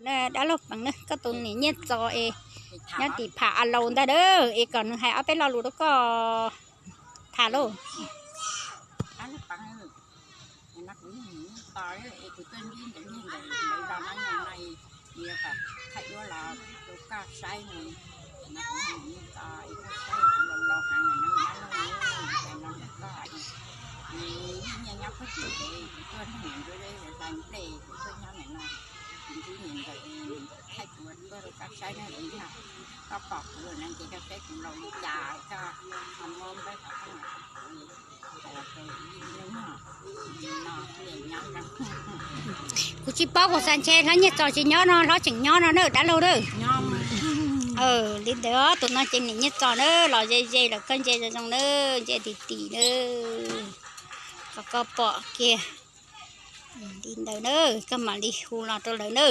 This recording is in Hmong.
Dab laug Peev na, koj tus niam Nyiaj Txos es nyob tim Pham A Laus ntag a, es kom nws hais ob peb lo lus rau koj tham lauj. Kuv tsis paub, kuv xav ntshe hlob Nyiaj Txos tsis nyob no, hlob tseem nyob no na dab laug na. Li ntawd tus no ces niam Nyiaj Txos na, los ze ze lawm koj ntsia zoo zoo na, ntsia tim tim na, kom koj pom kiag. Li ntawd na, koj mam li hu los rau lawv na.